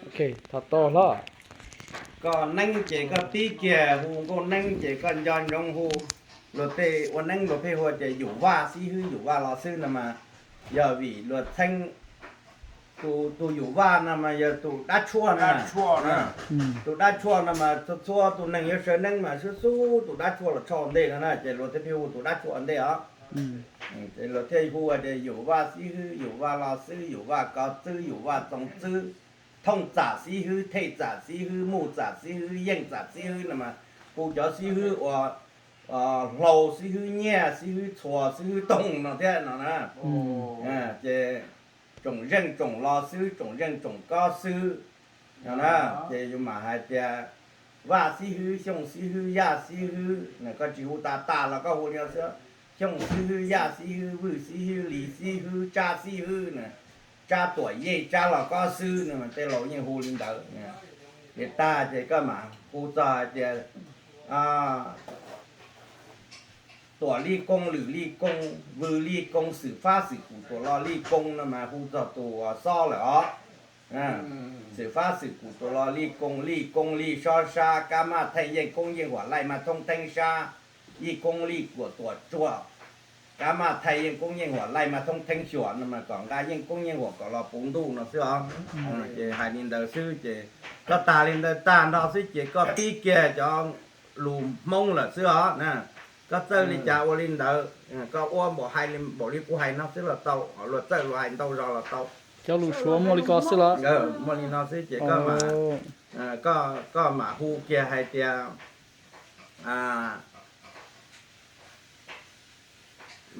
Ok, thov tau hlo. Koj neeb ces koj tib kiag hu nkauj neeb ces koj nco ntsoov hu. Luag tej ua neeb luag pheej hu tias Yum Vaj xib hwb, Yum Vaj los xwb no mas, yog vim luag txheeb tus Yum Vaj no mas yog tus dab tshuaj no. Tus dab tshuaj no mas txhua txhua tus neeg yuav sawv neeb mas xub xub tus dab tshuaj los tshaj ua ntej no na, ces luag thiaj pheej hu tus dab tshuaj ua ntej os. Ces luag thiaj hu tias Yum Vaj xib hwb, Yum Vaj los xwb, Yum Vaj kov xwb, Yum Vaj txoov xwb, Thooj txam xib hwb, Thej txam xib hwb, Muj txam xib hwb, Yeej txam xib hwb no mas hu cov xib hwb ua Hlau xib hwb, Nyiaj xib hwb, Txhua xib hwb, Toog no thiab no na. Ces Tsoom Zeej Tsoom los xwb, Tsoom Zeej Tsoom kob xwb no na. Ces yus mam hais tias Vaj xib hwb, Xyooj xib hwb, Yaj xib hwb, koj tsis hu tas tas los koj hu li no xwb, Xyooj xib hwb, Yaj xib hwb, Vwj xib hwb, Lis xib hwb, Tsab xib hwb na, Tsab Tuam Yej, Tsab los kob xwb no, tej laus yeej hu li ntawd. Ces tag ces koj mam hu txog hais tias Tuam Lij Koob, Lwm Lij Koob, Vwj Lij Koob, Xwm Fab Xwm Kum Tuam Los Lij Koob no mas hu txog tus xob lawm os. Xwm Fab Xwm Kum Tuam Los Lij Koob, Lij Koob Lij Sob Sab, Kab Maj Theej Yeej Koob Yeej Huam Laij Maj Thoob Theeb Sab, Yij Koob Lij Kuam Tuam Tsuag, Kab Maj Theej Yeej Koob Yeej Huam Laij Maj Thoob Theeb Xyuam no mas kom nqa Yeej Koob Yeej Huam kom los puv ntuj no xwb os. Ces hais li ntawd xwb ces koj tas li ntawd tag nrho xwb ces koj pib kiag cov lus Hmoob lawm xwb os na. Koj txawj li cas ua li ntawd, koj ua npaum hais li npaum li kuv hais no xwb los tau, luag txawj luag hais ntau zog los tau. Cov lus Suav muaj li ko xwb los? Muaj li no xwb ces koj mam, koj mam hu kiag hais tias,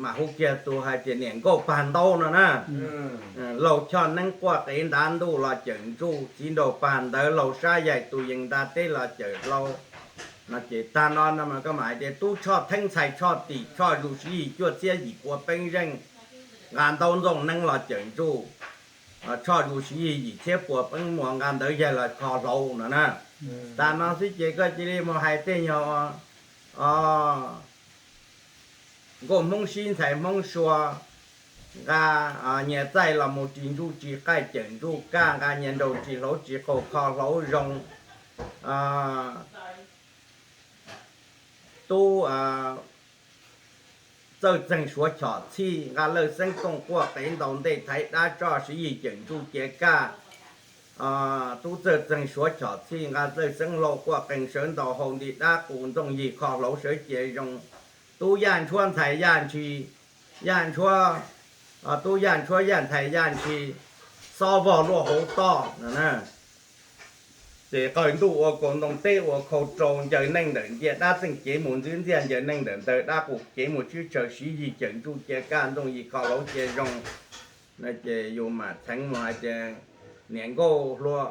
mam hu kiag tus hais tias niam nkauj pag ntaub no na. Laug choj neeb quaj qev ntav ntuj los cawm ntsuj, txiv nraug pag ntawv laug sab yaig tus yees nta teb los cawm hlau. No ces tag no no mas koj mam hais tias tub Tshoj Theeb ntxhais Tshoj Tim Tshoj Zus Siv Yis cuaj txhiab yim pua peeb zeej nqa ntaub ntxooj neeb los cawm ntsuj. Tshoj Zus Siv Yis yim txhiab pua peeb muas nqa ntawv yaig los kho hlau no na. Tag no xwb ces koj cia li mus hais tej nyuag nkauj Hmoob sib ntxhais Hmoob sua, nqa nyias txaij los mus ris ntsuj ris qaij cawm ntsuj kaj, nqa nyias nraug ris hlauv ris qaug kho hlau zoo. Tub Txawj Txeeg Suav Chom Txhij nqa Lawj Xeeb Tooj quaj qev ntaus ntej thaiv dab tsoj Siv Yis cawm ntsuj cia kaj. Tub Txawj Txeeg Suav Chom Txhij nqa Lawj Xeeb Hlau quaj qees sawv ntaus hau nti dab qus Ntxooj Yig kho hlauv sawv cia zoo. Tub Yaj Ntshuab ntxhais Yaj Ntshis, Yaj Ntshuab, tub Yaj Ntshuab Yaj ntxhais Yaj Ntshis, xob vog luaj hauv toj no na. Ces qaws ntuj ua kaus ntoo teb ua khau rau, ncaws neej ntawm ntiaj dab txeej cev mus ntxwb ntxiaj, ncaws neej ntawm ntawg dab qus cev mus tswb tshaws, Siv Yis cawm ntsuj cia kaj, Ntxooj Yig kho hlauv cia zoo. No ces yus mam txheev mus hais tias niam nkauj hlua,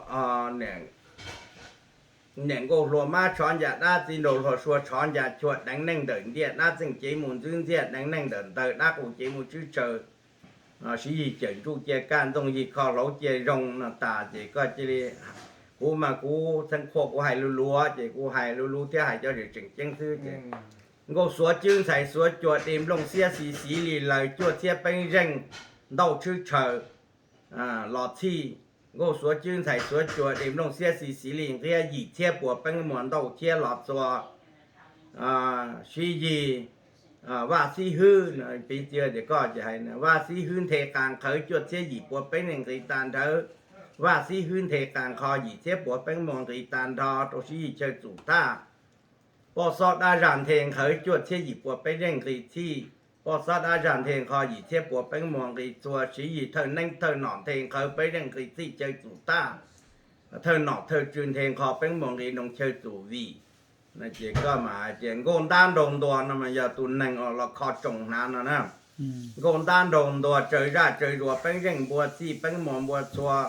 niam nkauj hlua mab tshov ncas dab, txiv nraug hluas sua tshov ncas chua, deev neej ntawm ntiaj dab txeej cev mus ntxwb ntxiaj, deev neej ntawm ntawg dab qus cev mus tswb tshaws, Siv Yis cawm ntsuj cia kaj, Ntxooj Yig kho hlauv cia zoo no tas ces koj cia li, kuv mas kuv txheev qhua kuv hais luv luv ces kuv hais luv luv thiab hais cov tseem ceeb xwb ces nkauj Xuav Cwb ntxhais Xuav Cua, de nplooj xiab xi xiv li lawg cuaj txhiab peeb zeej, ntaub tshwb tshaws los txhij. Nkauj Xuav Cwb ntxhais Xuav Cua, de nplooj xiab xi xiv li nqhiab, yim txhiab pua peeb muas ntaub thiab los txua. Siv Yis, Vaj Xib Hwb, piv txwv tias koj ces hais Vaj Xib Hwb nthe qas nqhawv cuaj txhiab yim pua peeb neej nqis tag nrhawv, Vaj Xib Hwb nthe qas nqho yim txhiab pua peeb muas nqis tag nrho rau Siv Yis chaw txum thaj. Poj xob dab zaj nthe nqhawv cuaj txhiab yim pua peeb zeej nqis txhij, poj xob dab zaj nthe nqho yim txhiab pua peeb muas nqis txhua, Siv Yis thawj neeb thawj nom nthe nqhawv peeb zeej nqis txhij chaw txum thaj, thawj nom thawj tswv nthe nqho peeb muas nqis noo chaw txum vim. No ces koj mam hais tias nkauj ntab nraug ntuag no mas yog tus neeg uas los kho tsoos hnav no na. Nkauj ntab nraug ntuag tsaws zaj tsaws zuas peeb zeej npua txhij peeb muas npua txhua,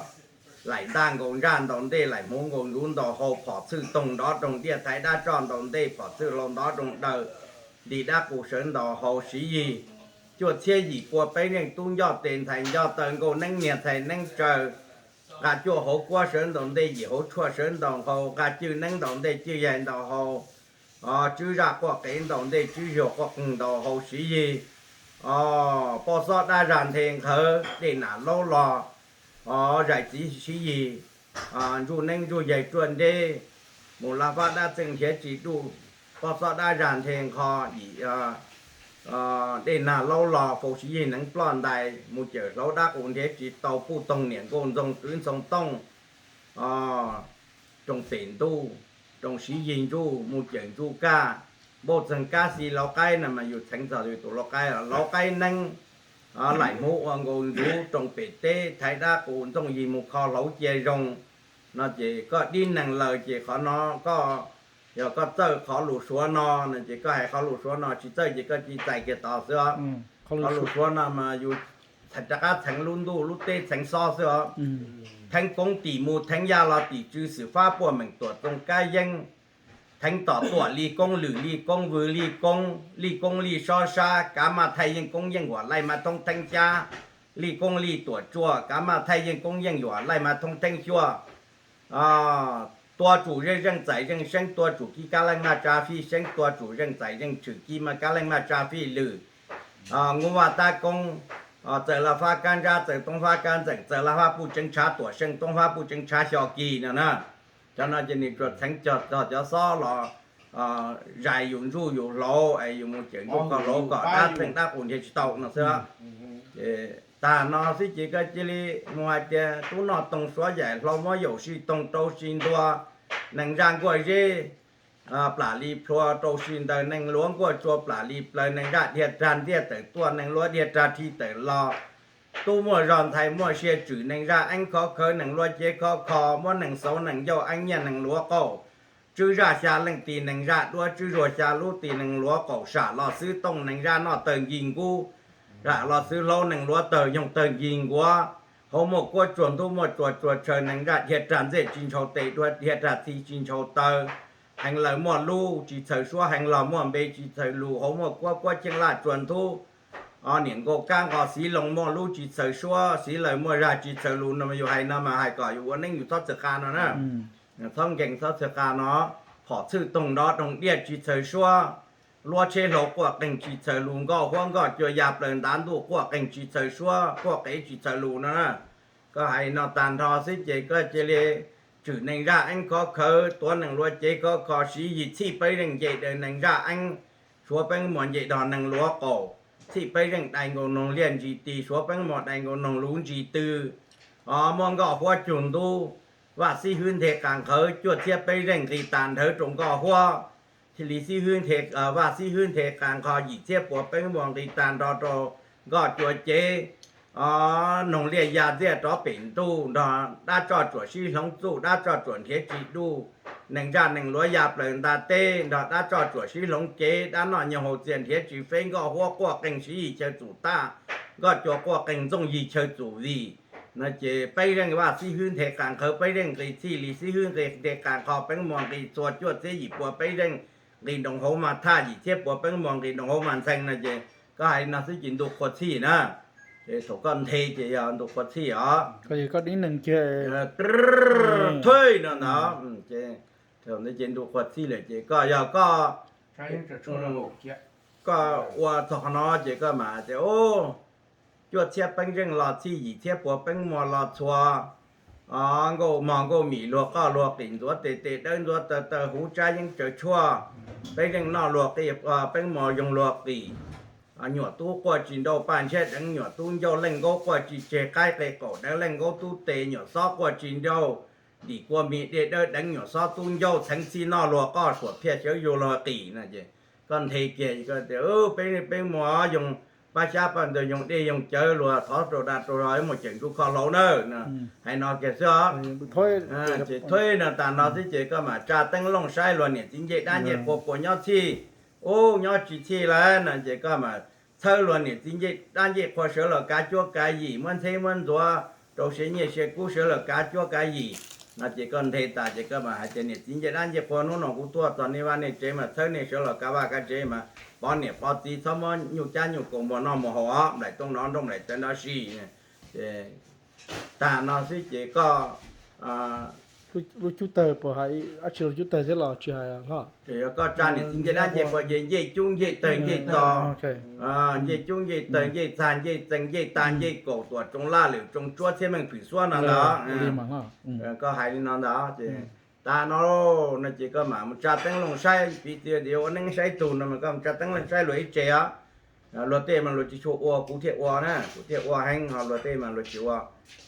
laim ntaj nkaus ntsaj ntaus ntej, laim hmuv nkaus ntsuv ntaus hau, phom txhwj toog nrov roog diaj thaiv dab tsoj ntaus ntej, phom txhwj hlau nrov roog dawg nti dab qus sawv ntaus hau, Siv Yis cuaj txhiab yim pua peeb zeej tub ncoj tes ntxhais ncoj taw, nkauj neeb niag ntxhais neeb tsaws, nqa cuaj hauv kuab sawv ntaus ntej, yim hauv tshuaj sawv ntaus hau, nqa cwj neeb ntaus ntej cwj yaig ntaus hau, tswb zaj quaj qev ntaus ntej tswb zuag quaj qeeg ntaus hau, Siv Yis poj xob dab zaj nthe nqhawv dej nam laub los, zais txiv Siv Yig, ntsuj neeb ntsuj yaig ruaj nreb, mus laj fab dab txeej nrhiav tsis duj, pob xob dab zag nthe nqho, yim dej nag laub los faus Siv Yig neev ploj ntais, mus cawm hlauv dab qus nrhiav tsis tau, puj toog niam nkauj ntxoog kwv ntxoog tooj, roos pem ntuj, roos Siv Yig ntsuj, mus cawm ntsuj kaj, npauj txeeg kab xis lauv qaib no mas yus txheev txog yus tus lauv qaib, lauv qaib neeb, laim hmub ua nkaus ntsuv, roos pem teb thaiv dab qus ntxooj yig mus kho hlauv cia zoo no ces koj dib neeg lawm ces qhov no koj, yog koj txawj qhov lus Suav no no ces koj hais qhov lus Suav no, tsis txawj ces koj cia li txais kiag tod xwb os. Qhov lus Suav no mas yus rov qab txheev lub ntuj lub teb txheev xob xwb os. Theeb koob tim mus theeb yaj los tim tsw, xwm fab puaj meem tuam txoov kab yeeb, theeb tom tuam li koob lwm li koob vwm li koob, li koob li sob sab, kav maj thaij yeej koob yeej huam laij maj thoob theeb xyab, li koob li tuam tsuaj, kav maj thaij yeej koob yeej huam laij maj thoob theeb xyuaj. Tua tsum zeej zeej txais zeej seeb, tua tsum kib kab leej maj tsa fij seeb, tua tsum zeej txais zeej tshwm kib maj kab leej maj tsa fij lwm. Nkuj vaj tab koob, txawm laj fab kab ntsab, txawm toob fab kab ntxeem, txawm laj fab puj tseev tshav tuam seej, toob fab puj tseev tshav xyo kis no na. Cov no ces nws tsuas txheev cog txog cov xob los zais yus ntsuj yus hlauv es yus mus cawm ntsuj koj hlauv kom dab txeej dab qus nrhiav tsis tau no xwb. Ces tag no xwb ces koj cia li mus hais tias tub noj toog suav yaim hlau muab yaum sib toog rau sib ntua, neeg zaj nkuaj zeb plam li plhuav rau sib ntaws, neeg luav nkuaj tsua plam li plaws, neeg zaj dhia rag ntxiaj tawm tuaj, neeg luav dhia rag rhi tawm los. Tub muaj zog ntxhais muaj sia tswm, neeg zaj eeb khov khawv, neeg luav cev khov kho, muab neeg xauv neeg ncauj eeb nyiaj neeg luav qaum. Tswb zaj xya leej tis, neeg zaj duab tswb zuag xya lub tis, neeg luav qaum sam los xwb tooj, neeg zaj noj tawg nkig nkub, sam los xwb hlaub, neeg luav tawg yoog tawg nkig nkuav. Hauv muaj kuab tsuag ntub muaj tsuag tsuag tshaw, neeg zaj dhia rag ntxiaj tsis ntshau tes, duab dhia rag txhi tsis ntshau taw. Heev lawm muaj lub tsis txhaws suab, heev los muaj npe tsis txhaws lus, hauv muaj kuab kuab cheej laj tsuag ntub. Niam nkauj kab nqos xiv loo muaj lub tsis txhaws suab, xiv lawm muaj zag tsis txhaws lus no mas yus hais no mas hais kom yus ua neeb yus txhob txhawj qa no na. Txhob nkees txhob txhawj qa no, phom txhwj toog nrov doog diaj tsis txhaws suab, luab tsheb hlau quaj qeeg tsis txhaws lus, nkoj huab nkoj cua ya plaws ntav ntuj quaj qeeg tsis txhaws suab, quaj qev tsis txhaws lus no na. Koj hais no tag nrho xwb ces koj cia li tswm neeg zaj eeb khov khawv, tuav neeg luav cev khov kho, Siv Yig txhij Peb Zeej nce daws neeg zaj eeb, suav Peeb Muas nce dog neeg luav qaum, txhij Peb Zeej dai nkaus noog liaj ntsis tis, suav Peeb Muas dai nkaus noog luv ntsis tw. O, muab nkoj huab cug ntub, Vaj Xib Hwb nthe qas nqhawv, cuaj txhiab Peb Zeej nqis tas nrhawv rau nkoj huab. Thiaj li Xib Hwb nthe, Vaj Xib Hwb nthe qas nqho, yim txhiab puas Peeb Muas nqis tag nrho rau nkoj cua cev. O, noog liaj ya ntxiaj rov pem ntuj, nrog dab tsoj tsuam sib hloov txuj, dab tsoj tsuam nrhiav tsis duj. Neeg zaj neeg luav ya plaws nta teb, nrog dab tsoj tsuam sib hloov cev, dab noj nyoog haus txias nrhiav tsis feb, nkoj huab quaj qeeg Siv Yig chaw txum tag, nkoj cua quaj qeeg Ntxooj Yig chaw txum vim. No ces Peb Zeej Vaj Xib Hwb nthe qas nqhawv, Peb Zeej nqis txhij li Xib Hwb nqis nthe qas nqho, Peeb Muas nqis txhua, cuaj txhiab yim puas Peb Zeej nqis nroos hauv mas thaj, yim txhiab puas Peeb Muas nqis nroos hauv mas ntxhee no ces koj hais li no xwb ces ntu qhua txhij na. Ces thaum koj nthe ces yog ntu qhua txhij os. Thwj no ntawd, ces ntu qhua txhij lawm ces koj yog koj, koj ua txog qhov no ces koj mam tias, cuaj txhiab Peeb Zeej los txhij, yim txhiab puas Peeb Muas los txhua. O, nkauj mog nkauj mim luag qoj luag qim, ntxuav tes tes dawb ntxuav taw taw, huv tsab yeeb tsaws tshuaj. Peb Zeej noj luag qij, Peeb Muas yoog luag qim. Nyuam tub quaj tsis nrauj, paj ntshiab deev nyuam tub ncauj, leej nkaub quaj tsis tseg, qaib qe qaum deev leej nkaub tub tes, nyuam xob quaj tsis nrauj, ntim kua mis dej dawb deev nyuam xob tub ncauj, txheev txhij noj luag qoj, suam phiaj xyawv yug luag qim no ces koj nthe kiag, Peb, Peeb Muas yoog pab xyab paj ntug, yoog dej yoog cawv, luag thov rau dag rau zog, muaj cawm ntsuj kho hlauv na. Hais no kiag xwb os. Ces thwj no tas no xwb ces koj mam tsa teeb looj saib luag niam txiv ncej dab ncej qhua puas nyob txhij. Ub, nyob tsis txhij lawm no ces koj mam txhawb luag niam txiv ncej dab ncej qhua sawv los kav cuab kav yim, muab ntxheb muab ntxuav rau sia nyiaj sia kub sawv los kav cuab kav yim. No ces koj nthe tas ces koj mam hais tias niam txiv ncej dab ncej qhua, hnub no kuv tuaj txog nej vaj nej tsev mas txhawb nej sawv los kav vaj kav tsev mas pov niam pov txiv, txhob muab nyuj cab nyuj kaus muag noj muag haus os, nplaim tooj nrov nrooj nplaim tawv nrov si. Ces tag no xwb ces koj Lub cub tawg puas hais dab tsi los cub tawg thiab los tsis hais hlo? Yog koj tsa niam txiv ncej dab ncej qhuas ces ncej cub ncej tawg ncej txag, ncej cub ncej tawg ncej txag ncej txees ncej tas ncej kaum tuam tsoo laj lwm tsoo tsuab txhiab meej phwm xuab no ntag. Koj hais li no ntag ces tag no no ces koj mam mus tsa teeb looj saib piv txwv tias ua neeb saib tug no mas koj mus tsa teeb looj saib luag ib tse os. Luag tej mas luag tsis tshua ua, kuv thiaj ua na, kuv thiaj ua heev, ho luag tej mas luag tsis ua.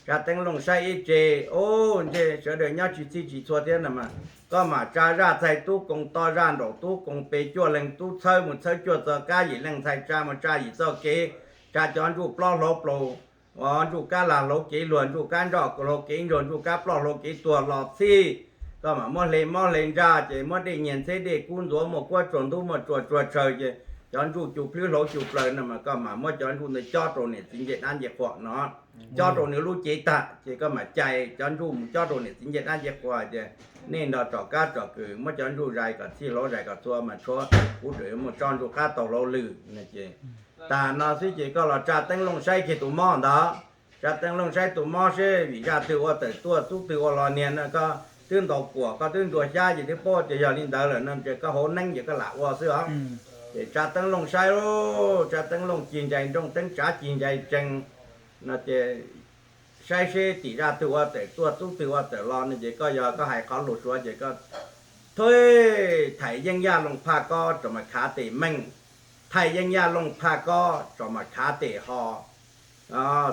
Tsa teeb looj saib ib tse, o, ntshe sawv daws nyob tsis txhij tsis txhua thiab no mas koj mam tsa zaj txhais tub koos to zaj nraum tub koos pes cuaj leeg tub txhawb mus txhawb cuaj txoj kab yim leej txhais tsa mus tsa yim txoj kev, tsa cov ntsuj plaub hlau plaus, ntsuj kab lag hlau kev luag, ntsuj kab ntsoj hlau kev ntsuag, ntsuj kab ploj hlau kev tuag los txhij. Koj mam muab hle mob hle ntsaj ces muab dej nyiag ntxheb dej kub ntxuav, muaj kuab tsuag ntub muaj tsuag tsuag tshaw ces cov ntsuj cus plhwb hlauv cus plaws no mas koj mam muab cov ntsuj ntawd cob rau niam txiv ncej dab ncej qhuas no, cob rau nws lub cev tag ces koj mam cais cov ntsuj mus cob rau niam txiv ncej dab ncej qhuas hais tias nej nrog tsom kab tsom kws muab cov ntsuj zais kom txhij hlauv zais kom txhua mas tshuav kuv tseem yuav muaj tsob ntsuj qab tau hlauv lwm no ces tag no xwb ces koj los tsa teeb looj saib kiag tus mob ntawd. Tsa teeb looj saib tus mob seb vim zaj twg ua tawm tuaj txub twg ua los niag no koj twb ntaus kuam koj twb ntsuas xyab ces twb paub tias yog li ntawd lawm no ces koj hauv neeb ces koj lam ua xwb os. Ces tsa teeb looj saib lauj, tsa teeb looj cig ntsais nrooj teeb tsav cig ntsais tsees no ces saib seb tim zaj twg ua tawm tuaj txub twg ua tawm los no ces koj yog koj hais qhov lus Suav ces koj thuj, thaim yeej yaj looj phaj kob tsom mas khav tes meej, thaim yeej yaj looj phaj kob tsom mas khav tes ho.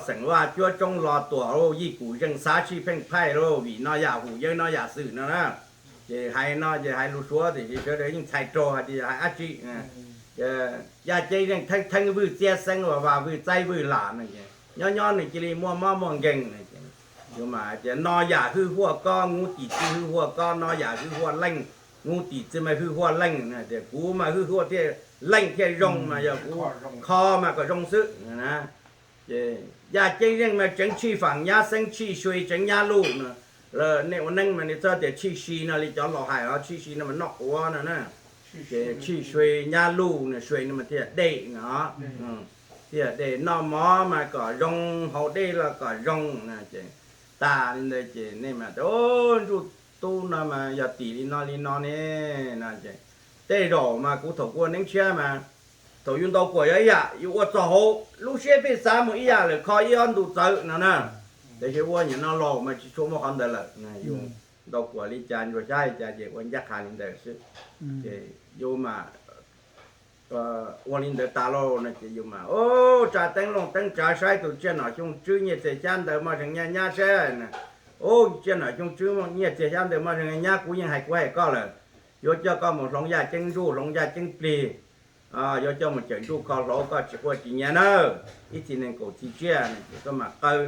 Xeem Vaj cuab tsoob lo tuam lauj, yij kum zeej xav sij pheej phaij lauj, vim no yam hum yawg no yam xwm no na. Ces hais no ces hais lus Suav tiam sis sawv daws yeej txhais raug hais tias yog hais dab tsi. Yaj ceeb zeej theeb theeb vwj txiab xeeb, vas vas vwj txaib vwj lam no ces nyob nyob nws cia li muaj mob muaj nkeeg no ces yus mam hais tias no yam hwj huaj kob, nub tim txwv hwj huaj kob, no yam hwj huaj leej, nub tim txwv mas hwj huaj leej no tias kuv mas hwj huaj thiaj leej thiaj zoo mas yog kuv kho mas kom zoo xwb na. Ces yaj ceeb zeej mas tseev tshij faam nyab xeeb tshij sui tseev nyab luj no. Lawv nej ua neeb mas nej txhob tias tshij si no li cov laus hais os, tshij si no mas noj quav no na. Ces tshij sui nyab luj no, sui no mas thiaj dej no, thiaj dej, noj mov mas kom zoo, haus dej los kom zoo no ces tag li ntawd ces nej mas tias ntsuj tub no mas yog tim li no li no ne no ces tej zaum mas kuv thaum kuv ua neeb tshiab mas thaum yus ntaus kuam yog ib yam, yus ua txog hauv lub siab pheej xav mus ib yam lawm, kho ib ob ntu txawv no na. Tiam sis ua nyuam no laus mas tsis tshua muaj qhov ntawd lawm, yus ntaus kuam li cas ntsuas xyab li cas ces ua ncaj qha li ntawd xwb. Ces yus mas ua li ntawd tas lauj no ces yus mas tsa teeb looj teeb tsav saib tus tsiaj nom xyoo tswb nyiaj txiag xyab ntawv moj zeeg nyaj nyab saib na. Tsiaj nom xyoo tswb nyiaj txiag xyab ntawv moj zeeg nyaj nyab, kuv yeej hais kuv hais koj lawm, yuav coj koj mus hloov yaj ceeb ntsuj hloov yaj ceeb plig, yuav coj mus cawm ntsuj kho hlauv, koj tsis quaj tsis nyiav nawb. Ib txhis nees kaum txhis tsiaj no ces koj mam qaw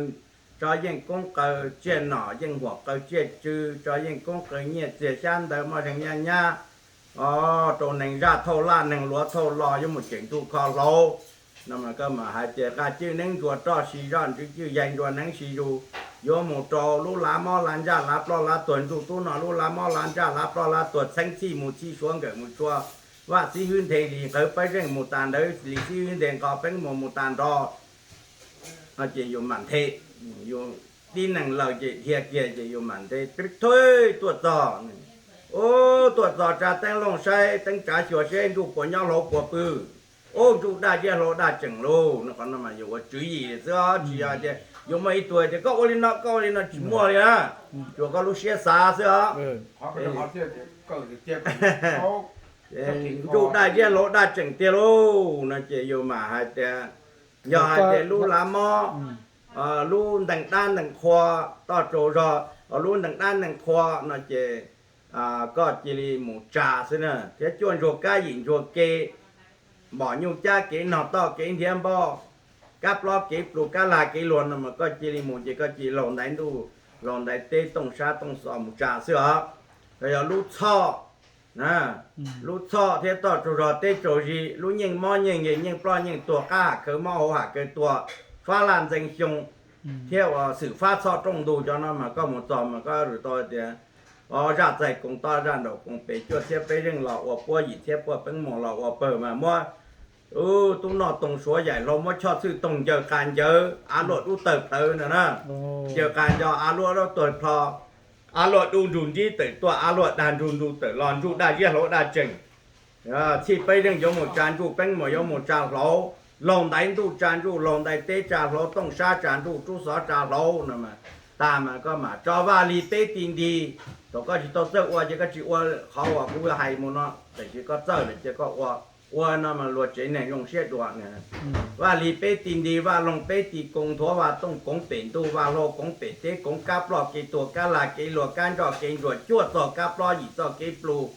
tso yeej koob qaw tsiaj nom yeej huam qaw tsiaj tsw, tso yeej koob qaw nyiaj txiag xyab ntawv moj zeeg nyaj nyab, o, rau neeg zaj thauj laj neeg luav thauj lo yuav mus cawm ntsuj kho hlauv no mas koj mam hais tias nqaj cwj neeb ntsuas roj si zoj, ntsuj cwj yaig ntsuas neeb si zus, yuav mus rau lub lav mob lav ntsaj lav ploj lav tuag, ntsuj tub no lub lav mob lav ntsaj lav ploj lav tuag, txheeb txhij mus txhij suav nkawm mus tshua, vaj xib hwb nthe li nqawv pawg zeej mus tas nrawv, li xib hwb nthe nqos peeb mus mus tas nrho no ces yus mam nthe, yus tib neeg laws ces dhia kiag ces yus mam nthe, thuj, tuaj txog, o, tuaj txog tsa teeb looj saib teeb tsav xyuas seb ntsuj puas nyob hlauv puas pw. O, ntsuj daj ziab hlau daj tseem lauj no, qhov no mas yus ua tswv yim xwb os, tsis yog tias yus muaj ib tug tias koj ua li no koj ua li no tsis muaj li na, tsuas koj lub siab xav xwb os. Ntsuj daj ziab hlau daj tseem tiag lauj no ces yus mam hais tias, yog hais tias lub lav mob, lub ntees dab ntees qhua, toj tsaus zog, lub ntees dab ntees qhua no ces koj cia li mus tsa xwb na, thiab cuaj ntsuag kab yim ntsuag ke, npom nyuj cab kev nog toj kev nrhiav npoj, kab plob kev plus kab lag kev luag no mas koj cia li mus ces koj cia li laug ntaiv ntuj laug ntaiv teb tooj sab tooj xos mus tsa xwb os. Los yog lub txhoj, lub txhoj thiab toj tsaug zog teb tsaug zis, lub nyeej mob nyeej nkeeg nyeej ploj nyeej tuag, qab ham kawg mob hauv ham kawg tuag, fab laj ntxeev xyoo, thiab uas xwm fab txhoj rooj ntug cov no mas koj mus txog mas koj rwm tau tias, o, zaj txais koos toj zaj nraum koos pes cuaj txhiab peb zeej los ua puab, yim txhiab puaj peeb muag los ua pawg mas muab tub noj toog suav yaim hlau, muab choj txhwj toog ncaws qas ncawv av luaj dub tawg plhawv ntag na. Ncaws qas ncaws av luaj dub tawg plho, Av luaj dub nrug nrib tawm tuaj, av luaj dag nrug nrug tawm los, nruj daj ziab hlav daj tseem. Txhij Peeb Zeej yuav mus tsa ntsuj, Peeb Muas yuav mus tsa hlauv, laug ntais ntuj tsa ntsuj, laug ntais teb tsa hlauv, tooj sab tsa ntsuj, rub xov tsa hlauv no mas, tag mas koj mam tso Vaj Lig peb ti nti. Thaum koj tsis tau txawj ua ces koj tsis ua qhov uas kuv hais mus no, tiam sis koj txawj lawm ces koj ua, ua no mas luag tsev neeg zoo siab dua. Vaj Lig peb ti nti, Vaj Loog peb ti koo, nthuav Vaj Tooj koov pem ntuj, Vaj Hlaub koov pem teb, koov kab ploj kev tuag, kab lag kev luag, kab ntsoj kev ntsuag, cuaj txoj kab plob yim txoj kev plus,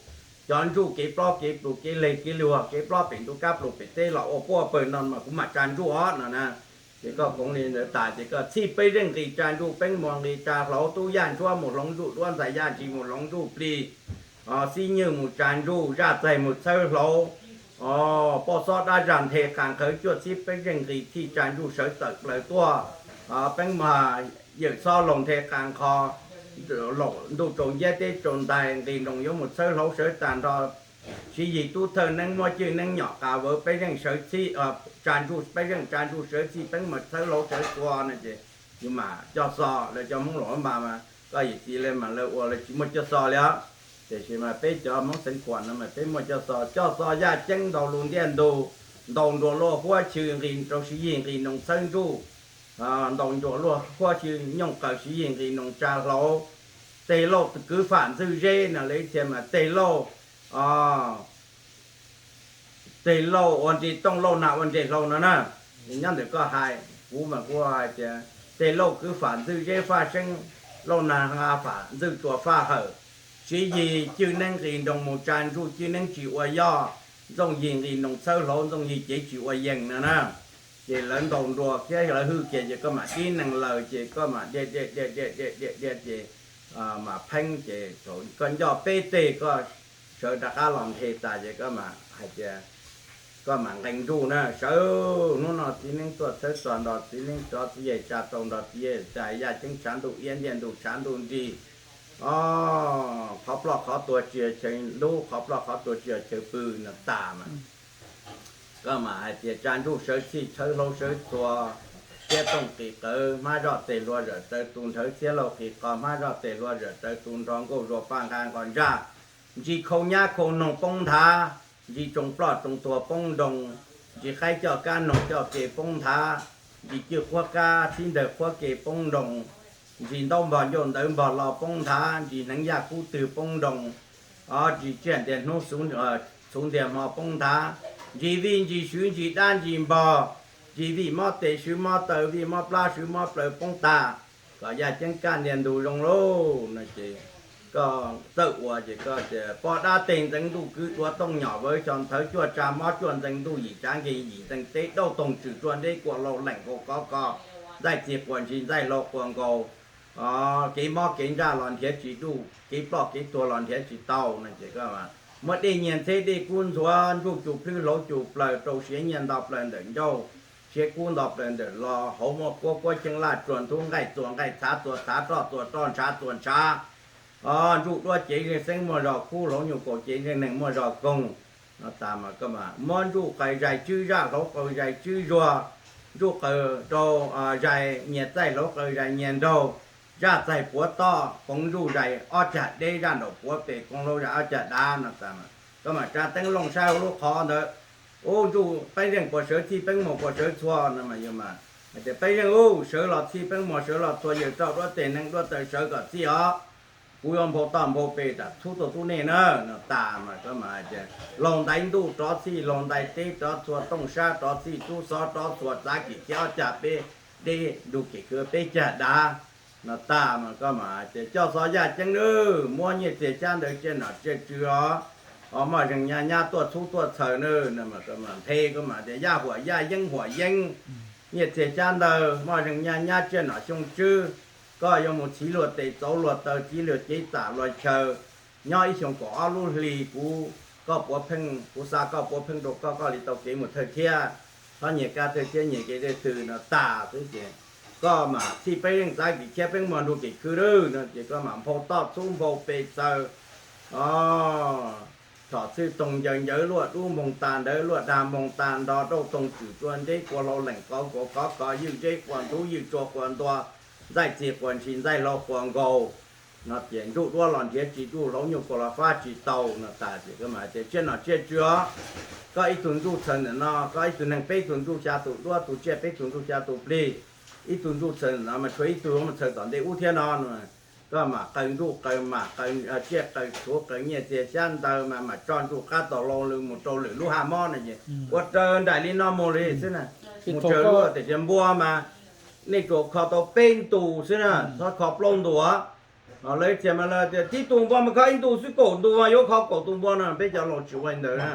cov ntsuj kev plob kev plus, kev leg kev luag, kev plob pem ntuj kab plus pem teb los ua puab pawg no mas kuv mam tsa ntsuj os no na. Ces koj koov li ntawd tas ces koj Txhij Peeb Zeej nqis tsa ntsuj, Peeb Muas nqis tsa hlauv, Tub Yaj Ntsuab mus hloov ntsuj, Duab Ntxhais Yaj Ntsis mus hloov ntsuj plig, Xib Nyuj mus tsa ntsuj, Zaj Txaig mus txhawb hlauv, Poj Xob Dab Zag nthe qas nqhawv, cuaj Txhij Peeb Zeej nqis Txhij tsa ntsuj sawv tawm plaws tuaj, Peeb Muas Yawm Xob Laug nthe qas nqhawv, Ntuj Tsaus Nciab Teb Tsaus Ntais nqis nroos yuav mus txhawb hlauv sawv tag nrho. Siv Yig Tub Thawj Neeb muab Cwj Neeb nyom qas vawv, Peeb Zeej sawv Txhij, tsa ntsuj, Peeb Zeej tsa ntsuj sawv Txhij, Peeb Muas txhawb hlauv sawv txhua no ces yus mam coj xo. Lawv cov Hmoob Lauj Npam mas koj yawm txiv lawv mas lawv ua lawv tsis muaj coj xo li os. Tiam sis mas peb cov Hmoob Xeev Khuam no mas peb muaj coj xo, coj xo yaj ceeb ntaus lus ntiaj ntug, ntaus nruas luaj huab xyw nqis rau Siv Yig nqis nroos txhawb ntsuj, ntaus nruas luaj huab xyw nyooj qaws Siv Yig nqis nroos tsa hlauv, teg lauj kwv fam ntxwj zeb no lawv ib txhia mas teg lauj, teg lauj ua nres tooj, lauj nag ua nres hlau no na. Nyob ntawm koj hais, kuv mas kuv hais tias teg lauj kwv fam ntxwj zeb faj seeb, lauj nag nqa fam ntxwj tsuas faj hawm. Siv Yig Cwj Neeb nqis nroos mus tsa ntsuj, Cwj Neeb tsis ua yoj, Ntxooj Yig nqis nroos txhawb hlauv, Ntxooj Yig cev tsis ua yees no na. Ces lawv ntaus nruas thiab lawv hwj kiag ces koj mam dib nees laws ces koj mam dhia dhia dhia dhia dhia dhia ces mam pheeb ces thaum koj ncoj peb teg koj sawv rov qab los nthe tas ces koj mam hais tias koj mam nqee ntsuj na. Sawv hnub no txiv neeb tuaj txhawb txog nrog txiv neeb rov txiv yawg tsa tau nrog txiv yawg tsa yaj ceeb tshav ntuj iab ntiaj ntug tshav ntuj nrig, o, qhov ploj qhov tuag tsis yog chaw ntub, qhov ploj qhov tuag tsis yog chaw pw no tas mas koj mam hais tias tsa ntsuj sawv txhij, txhawb hlauv sawv txhua, txiab tooj qis qawv, hmab zoj teg hlua zawm taw tu nrhawv, txiab lauj qis qos, hmab zoj teg hlua zawm taw tu nrho, nkauj zuag paj nqa nqos ntsaj, ntsis khau nyab khau noog poob nthav, ntsis tsoo ploj tsoo tuag poob nroo, ntsis qaib coj kab noog coj ke poob nthav, ntsis cwj qhuab kab txhib ntawg qhuab ke poob nroo, ntsis ntaub npog ncauj ntawv npog lo poob nthav, ntsis hneev yaj kub twg poob nroo, o, ntsis tsiaj ntiag hnub txhuv ntiag hmo poob nthav, ntsis vij ntsis swv ntsis dab ntsis npog, ntsis vij mob tes swv mob taw, vij mob plab swv mob plaws poob tag, kom yaj ceeb kaj ntiag ntug zoo lauj no ces koj txawj ua ces koj tias poj dab teg ntxeev ntuj kwv duav tooj nyom vawv xyo nthawv cuaj tsa mob cuaj ntxees ntuj yim tsav nkeeg yim ntxees teb dauj toog tswm tsua nteb kua lau leem nkaus kov ko ntxaij txi quas ntshis ntxaij hlau quas nkaus kev mob kev ntsaj los nrhiav tsis duj, kev ploj kev tuag los nrhiav tsis tau no ces koj muab dej nyiag ntxheb dej kub ntxhuav ntsuj cus plhwb hlauv cus plaws rau siav nyiaj nto plaws ntawm ncauj, siav kub nto plaws ntawm lo, hauv muaj kuab kuab cheej laj tsuag ntub nqaij txuas nqaij txhav txuas txhav roj txuas roj ntshav txuas ntshav, o, ntsuj duab cev zeej xeeb muaj zog kub, hlauv nyuj kaus cev zeej neeg muaj zog koog no tas mas koj muab ntsuj qaws zais tswb zaj, hlauv qaws zais tswb zuag, ntsuj qaws rau zais nyias txaij, hlauv qaws zais nyias nraug, zaj txaig puav toj, poov ntsuj zais ob cag deb, zaj nraum puav pes, koov hlauv zais ob cag dav no tas mas koj mam tsa teeb looj saib hauv lub qhov ntawd, ub, ntsuj Peeb Zeej puas sawv, Txhij Peeb Muas puas sawv txhua no mas yog mas hais tias Peeb Zeej ub, sawv los Txhij Peeb Muas sawv los txhua, yawg roj duab teg neeg duab taw sawv kom txhij os, kuv yuav nphau toj nphau pes rau txhub tuaj txhub nej na no tas mas koj mam hais tias laug ntais ntuj rov txhij, laug ntais teb rov txhua, tooj sab rov txhij, tub xob rov txhua, txav kim khiab ob cag peb deb, nrug kim khwv peb cag dav no tas mas koj mam hais tias coj xov yaj ceeb nawb, muab nyiaj txiag xyab ntawv tsiaj nom tsiaj tswv os, o, moj zeeg nyaj nyab tuaj txhub tuaj txhaws nawb no mas koj mam nthe, koj mam tias yaj huam yaj yeeb huam yeeb, nyiaj txiag xyab ntawv, moj zeeg nyaj nyab tsiaj nom xyoo tswb, koj yuav mus txhiv luag tes txauv luag taw, txhiv luag cev txam luag chaw, nyob ib xyoo kaum ob lub hli kuv, koj puav pheej, kuv xa koj puav pheej rau koj, koj li tau kev mus thawj thiab, txhob nyiag kab thawj thiab nyiag kev thawj twg no tas xwb ces koj mam Txhij Peeb Zeej, txav kim khiab Peeb Muas nrug kim khwv lawm no ces koj mam nphau toj txhub nphau pes txaws, o, txhom txhwj toog ncaws ncawv luaj dub npoog tas ntawd, luaj dag npoog tas nrho, dauj toog tswm tsua nteb kua hlau leem kov nkaus kov ko, ywj zeb quas ntxhuv ywj tsua quas ntua, ntxaij txi quas ntshis ntxaij hlau quas nkaus, No ces ntsuj duab los nrhiav tsis, ntsuj hlauv nyuj kaus los fab tsis tau no tas ces koj mam tias tsiaj nom tsiaj tswv os, koj ib tug ntsuj txhawv ntawm no, koj ib tug neeg peb tug ntsuj xya tus duab, tus tsiaj peb tug ntsuj xya tus plig, ib tug ntsuj txhawv ntawm no mas tshuav ib tug mus txhawv tom ntej ub thiab no. Koj mam qaws ntsuj qaws mam qaws tsiaj qaws tshuav qaws nyiaj txiag xyab ntawv mas mam tso ntsuj qab tom loo lw mus rau lwm lub ha mob no ces ua raws nraim li no mus li xwb na. Mus tsaws luaj tiam sis npua mas nej tsuas kho tau peb ntus xwb na, txhob kho plaub ntus. Lawv tias mas lawv tias tib tug npua mas kho ib ntus xwb, kaum ntus mas yuav kho kaum tus npua no, peb cov laus tsis ua li ntawd na.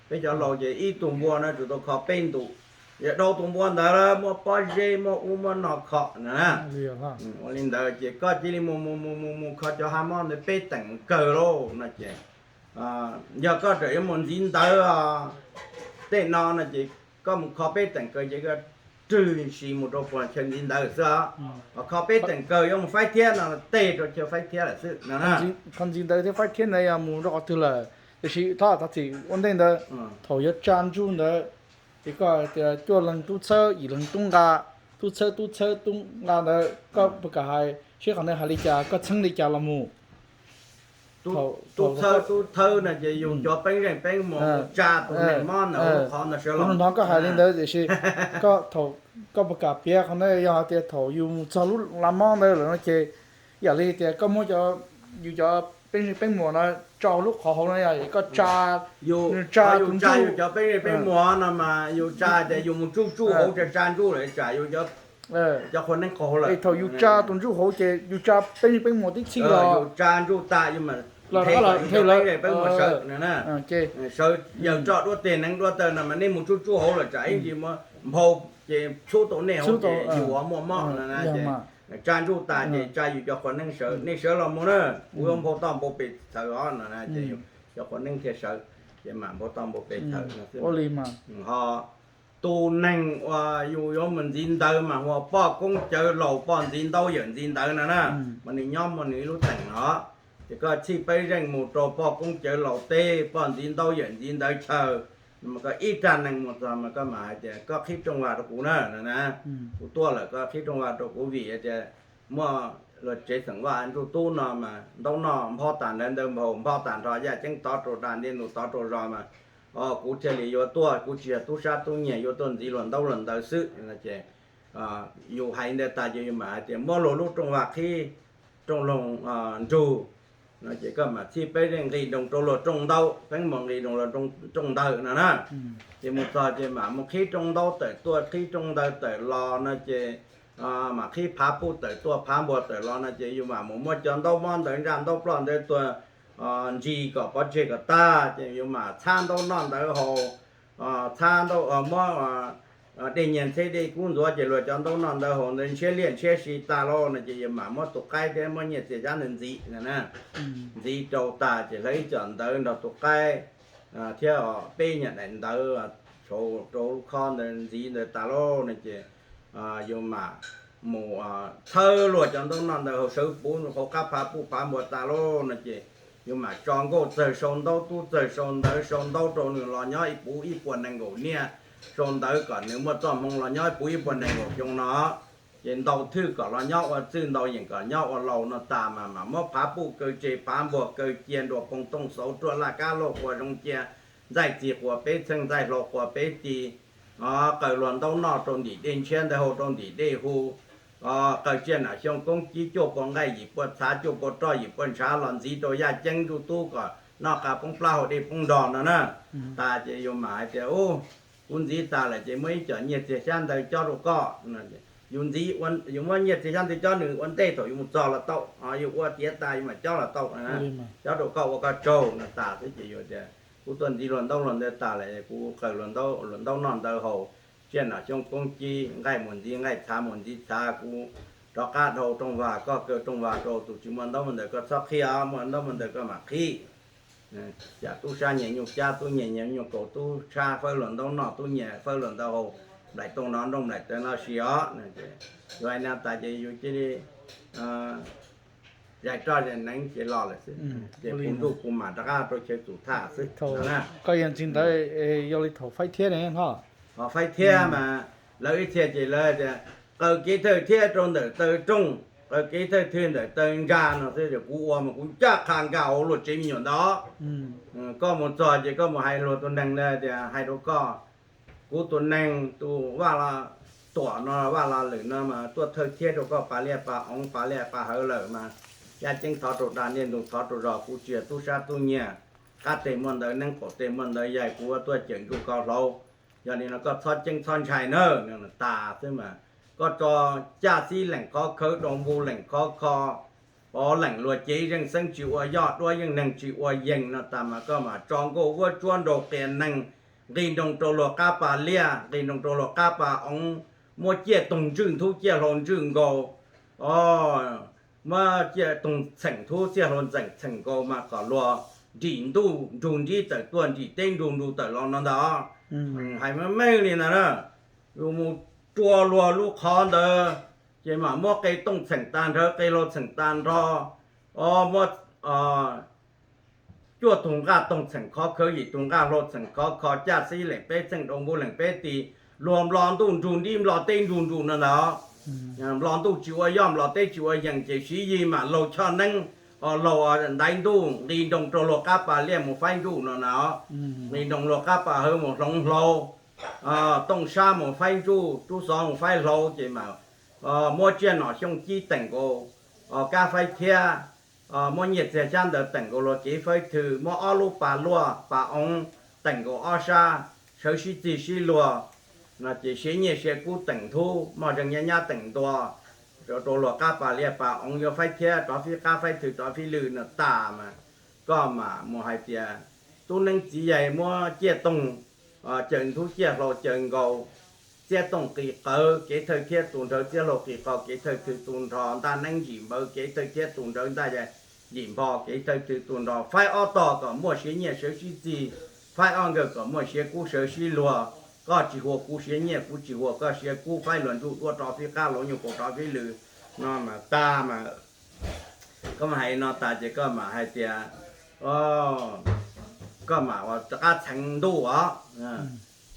Peb cov laus ces ib tug npua no tsuas tau kho peb ntus. Yog dhau tus npua ntawd lawm muaj pob zeb muaj ub muaj no kho na. Ua li ntawd ces koj cia li mus mus mus mus mus kho cov ha mob ntawd peb teem mus kawg lauj no ces, yog koj tseem yuav mus ntxiv ntawv tej no no ces koj mus kho peb teem kawg ces koj rwg si mus rau puag chaw ntxiv ntawv xwb os. Kho peb teem kawg yuav mus faib thiab no tej rau chaw faib thiab lawm xwb no. Kho ntxiv ntawv thiab faib thiab ntawd yog mus rau qhov twg lawm? Tiam sis thov thov txim ua ntej ntawd, thaum yuav tsa ntsuj ntawd ces koj tias cuaj leeg tub txhawb yim leeg tub nqa, tub txhawb tub txhawb tub nqa ntawd koj puas kam hais seb qhov ntawd hais li cas, koj txheeb li cas los mus? Tub txhawb tub txhawb no ces yus cov peeb zeej peeb muas mus tsa tus neeg mob ntawd lub qhov ntawd sawv los. Hnov koj hais li ntawd tiam sis koj puas kam piav qhov ntawd, yog hais tias thaum yus mus txog lub laj mob ntawd lawm no ces yam li tias koj muab cov, yus cov peeb zeej peeb muas no tso lub qhov hauv no yog koj tsa, tsa yus tus tsa ntsuj. Yus cov peeb zeej peeb muas no mas yus tsa tias yus mus tsuj tsuj hauv tsa tsa ntsuj lawm tsam yus cov qhua neeb qhua hauv lawm. Thaum yus tsa tus ntsuj hauv ces yus tsa peeb zeej peeb muas tib txhij los? Yus tsa ntsuj tas yus mam los nqe los cov peeb zeej peeb muas sawv na. Sawv yawg roj duab teg neev duab taw no mas nej mus tsuj tsuj hauv lawm tsam ib ntsis muab nphau ces txhub tau nej hauv ces yus muaj mob no. Tsa ntsuj tas ces tsa yus cov qhua neeb sawv, nej sawv los mus na, kuv yuav nphau toj nphau pes txhawv os no ces cov qhua neeb thiaj sawv, ces mam nphau toj nphau pes txhawv no xwb. Ho tus neeg uas yus yuav mus ntxiv ntawv mas hu ua poj koob cawv laus poj ntxiv ntaub yawm ntxiv ntawv no na, mas nws nyob muaj nws ib lub teem no. Ces koj txhij peeb zeej mus rau poj koob cawv laus teb poj ntxiv ntaub yawm ntxiv ntawv chaw, mas koj ib rag neeg mus txog mas koj mam hais tias koj qhib rooj vag rau kuv na, kuv tuaj lawm koj qhib rooj vag rau kuv vim tias muaj luag tsev xeem vaj ntsuj tub no mas ntaub noj nphob tas ntawv ntawv npau nphob tas nrho yaj ceeb tov rau dag ntiaj ntug tov rau zos mas, o kuv thiaj li yuav tuaj, kuv tsis yog tub sab tub nyiag yuav tuaj ntxiv luag ntaub luag ntawv xwb no ces yus hais ntawd tas ces yus mam hais tias muab luag lub rooj vag qhib rooj loog nrug no ces koj mam txhij peeb zeej nqis nroos rau luag rooj ntaub, peeb muas nqis nroos luag rooj ntawv no na. Ces mus txog ces mam mus qhib rooj ntaub tawm tuaj qhib rooj ntawv tawm los no ces mam qhib phav puj tawm tuaj phav npua tawm los no ces yus mam mus muab cov ntaub mob ntawv ntsaj ntaub ploj ntawd tuag ntsis kom pov tseg kom tag ces yus mam txhab ntaub noj ntawv haus, txhab ntaub muab dej nyiag ntxheb dej kub ntxuav ces luag cov ntaub noj ntawv haus ntawd ntshiab liaj ntshiab si tas lauj no ces yus mam muab tus qaib thiab muab nyiaj txiag xyab ntawv ntxiv no na. Ntxiv rau tas ces hlawv ib co ntawv nrog tus qaib thiab peb nyuag daim ntawv rau lub khob ntawd ntxiv ntawd tas lauj no ces yus mam mus txhawb luag cov ntaub noj ntawv haus sawv puv hauv qab phav puj phav npua tas lauj no ces yus mam tso nkauj txawg sau ntaub tub txawg sau ntawv sau ntaub rau nws los nyob ib puv ib puas nees nkaum niaj, sau ntawv kom nws muaj txoj hmoo los nyob ib puv ib puas nees nkaum xyoo no. Ces ntau thwj kom los nyob ua txwj, ntau yeem kom nyob ua laus no tas mas mam muab phav puj kaw tseg phav npua kaw cia nruas poo tooj xauv ruaj laj kab lauj quas zoo cia ntxaij txiv quas peb txheej ntxaij hlau quas peb ti, qaws luag ntaub noj rau ntim dej ntshiab ntawd hau rau ntim dej hu, qaws tsiaj nam xyoo koob cib cuaj pua nqaij yim pua txhav cuaj pua roj yim pua ntshav los ntxiv rau yaj ceeb ntsuj tub kom noj qa poob plab haus dej poob nrog no na. Tas ces yus mam hais tias u, kuv ntxiv tas lawm ces muaj ib co nyiaj txiag xyab ntawv cob rau koj. Yus ntxiv, yus muab nyiaj txiag xyab ntawv cob nws ua ntej thaum yus mus txog los tau, yus ua tiav tas yus mam cob los tau, cob rau koj ua koj tsaug no tas xwb ces yus tias kuv tuaj ntxiv luag ntaub luag ntawv tas lawm kuv qaws luag ntaub noj ntawv haus, tsiaj nam xyoo koob cib nqaij mus ntxiv nqaij txhav mus ntxiv txhav, kuv rov qab dhau rooj vag koj kaw rooj vag rau, tus tsis muaj ntaub muaj ntawv koj txhob qhib os, muaj ntaub muaj ntawv koj mam qhib. Cas tub sab nyiag nyuj cab, tub nyiag nyuj kaus, tub sab fawb luag ntaub noj, tub nyiag fawb luag ntaub haus, nplaim tooj no nrooj nplaim taw no si os. Yus hais no tas ces yus cia li zais roj zais neev ces los lawm xwb. Ces kuv ntuj kuv mam rov qab rau chaw txum thaj xwb. Koj yog ntxiv ntawd, yog li thaum faib thiab ne ho. Ho faib thiab mas lawv ib txhia ces lawv tias qaws kev thawj thiab rau ntawm taw rooj, qawm kev thawj thwj ntawm taw ntsa no xwb, kuv ua mas kuv ncaj qha nkag hauv luag tsev me nyuam ntawd. Koj mus txog ces koj mus hais luag tus neeg ntawd tias, hais rau koj, kuv tus neeg tus Vaj Tuam no, Vaj Los Lwm no mas tuaj thawj thiab rau koj pas liaj pas oov pas liaj pas hawv lawm mas, Yaj Ceeb thov rau dag, Niaj Ntu thov rau zog, kuv tsis yog tub sab tub nyiag, qab teg muaj ntawv neeb, qaum teg muaj ntawv yaig, kuv tuaj cawm ntsuj koj hlau. Yog li no koj txhob ceeb txhob ntshai nawb. Tas xwb mas koj tso Caj Xib Leem Khov Khawv, Doo Npu Leem Khov Kho, Pov Leem luag cev zeej xeeb tsis ua yoj, Duab Yeej Neeg tsis ua yees no tas mas koj mam tso Nkauj Vuab Tsuab nraug qias neeg nqis nroos rau luag qab pas liaj, nqis nroos rau luag qab pas oov, muab Ciaj Toog ntswj nthub, Ciaj Hlau ntswj nkaus, o, muab Ciaj Toog txheem nthub, Ciaj Hlau txheem nkaus mas kom luag nrim ntuj nrug nrib tawm tuaj, nrim teb nrug nrug tawm los no ntag. Hais meej meej li ntag na. Yus mus rua luag lub qhov ntawd ces mam muab qe tooj txheem tag nrho, qe hlau txheem tag nrho, o, muab cuaj tug nqaj toog txheem khov khawv, yim tug nqaj hlau txheem khov kho, Caj Xib Leem peb txheej, Doo Npu Leem peb tis, luag nplo ntuj nrug nrib, nplo teb nrug nrug no ntag. Nplo ntuj tsis ua yoj, nplo teb tsis ua yees ces Siv Yig mam laug choj neeb, o, laug ntaiv ntuj nqis nroos rau luag qab pas liaj mus faib ntsuj no na. Nqis nroos luag qab pas hawv mus hloov hlau, Tooj Sab mus faib ntsuj, Rub Xov mus faib hlau ces mas muab Tsiaj Nom Xyooj Cib teem nkaus kab faib thiab, muab Nyiaj Txiag Xyab Ntawv teem nkaus luag kev faib thw, muab ob lub pas luaj pas oov teem nkaus ob sab, sawv sib txig sib luag no ces siav nyiaj siav kub teem nthub, moj zeeg nyab nyab teem ntua, rau luag qab pas liaj pas oov yuav faib thiab rov fib qab faib thw rov fib lw no tas mas koj mam mus hais tias tub neeb txiv yaig muab Ciaj Toog cawm nthub, Ciaj Hlau cawm nkaus, Txiab Tooj qis qawv kev thawj thiab tu nrho, Txiab Hlau qis qawv kev thawj thw tu nrho, Ntaj Neeb Yim Npawv kev thawj thiab tu nrho, Ntaj Yim Npho kev thawj thw tu nrho, faib ob tog kom muaj siav nyiaj sawv sib txig, faib ob nkawg kom muaj siav kub sawv sib luag, koj tsis huas kuv siav nyiaj, kuv tsis huas koj siav kub, faib luag ntsuj duab rov fib qab, luag nyuj kaus rov fib lw no mas tas mas koj mam hais no tas ces koj mam hais tias, koj mam ua rov qab txheev ntuj os,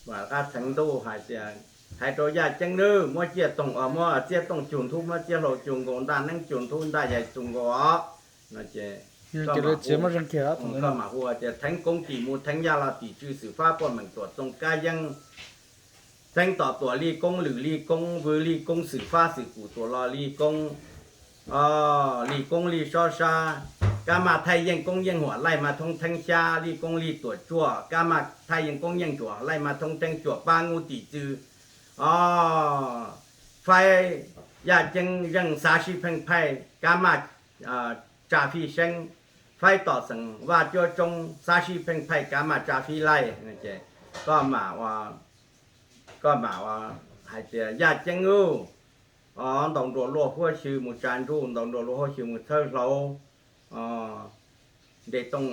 mam rov qab txheev ntuj hais tias, hais rau Yaj Ceeb nawb, muab Ciaj Tooj, muab Txiab Tooj cug nthub, muab Txiab Hlau cug nkaus, Ntaj Neeb cug nthub, Ntaj Yim Npawv cug nkaus os no ces koj mam hu tias theev koob tim mus, theev yaj los tim tsw, xwm fab puaj meem tuam txoos kab yeeb, txheeb tom tuam li koob, lwm li koob, vwm li koob, xwm fab xwm kum tuam los li koob, li koob li sob sab, kab maj thaij yeej koob yeej huam, laij maj thoob theeb xyab, li koob li tuam tsuaj, kab maj thaij yeej koob yeej tsuam, laij maj thoob theeb cuam, pab nub tim txw, o, faib Yaj Ceeb zeej xav sib pheej phaij, kab maj tsa fij seeb, faib tom xeem Vaj Cuab Tsoob xav sib pheej phaij, kab maj tsa fij laij, koj mam ua, koj mam ua hais tias Yaj Ceeb ub, ntaus nruas luaj huab xyw mus tsa ntsuj, ntaus nruas luaj huab xyw mus txhawb hlau, ntes tooj,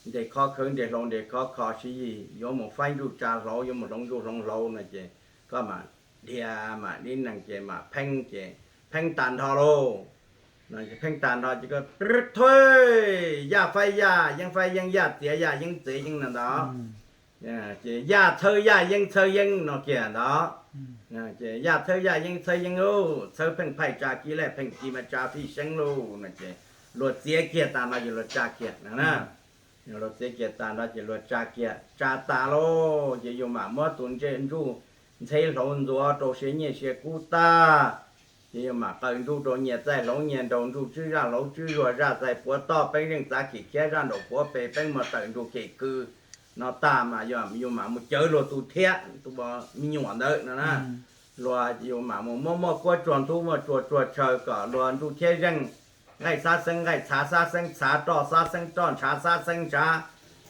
ntes khov khawv, ntes hlau, ntes khov kho, Siv Yig yuav mus faib ntsuj tsa hlau, yuav mus hloov ntsuj hloov hlau no ces koj mam dhia mam li neeg ces mam pheej ces pheej tag nrho lauj. Pheej tag nrho ces koj thuj, yaj faib yaj, yeeb faib yeeb, yaj txiav yaj, yeeb txiav yeeb no ntag. Ces yaj txhawb yaj, yeeb txhawb yeeb no kiag ntag. Ces yaj txhawb yaj, yeeb txhawb yeeb lauj, txhawb pheej phaij tsa kiag laij, pheej kiag mas tsa fij seeb lauj no ces luag txiav kiag tas no ces luag tsa kiag no na. Luag txiav kiag tas no ces luag tsa kiag, tsa tas lauj ces yus mam muab tus ntse ntsuj ntxheb hlau ntxuav rau siav nyiaj siav kub tag. Ces yus mam qaws ntsuj rau nyias txaij hlau nyias nraug, ntsuj tswb zaj hlau tswb zuag, zaj txais puav toj, peeb zeej txav khem khiab, zaj nraum puav pes, peeb muag tawm ntsuj khem kws no tag mas yus mam mus cawv luag tus thiab, tus me nyuam ntawd no na. Luag yus mam mus muab muaj kuab tsuag nthub, muaj tsuag tsuag tshaw kom luag ntsuj thiab zeej, nqaij xab xeeb nqaij, txhav xab xeeb txhav, roj xab xeeb roj, ntshav xab xeeb ntshav,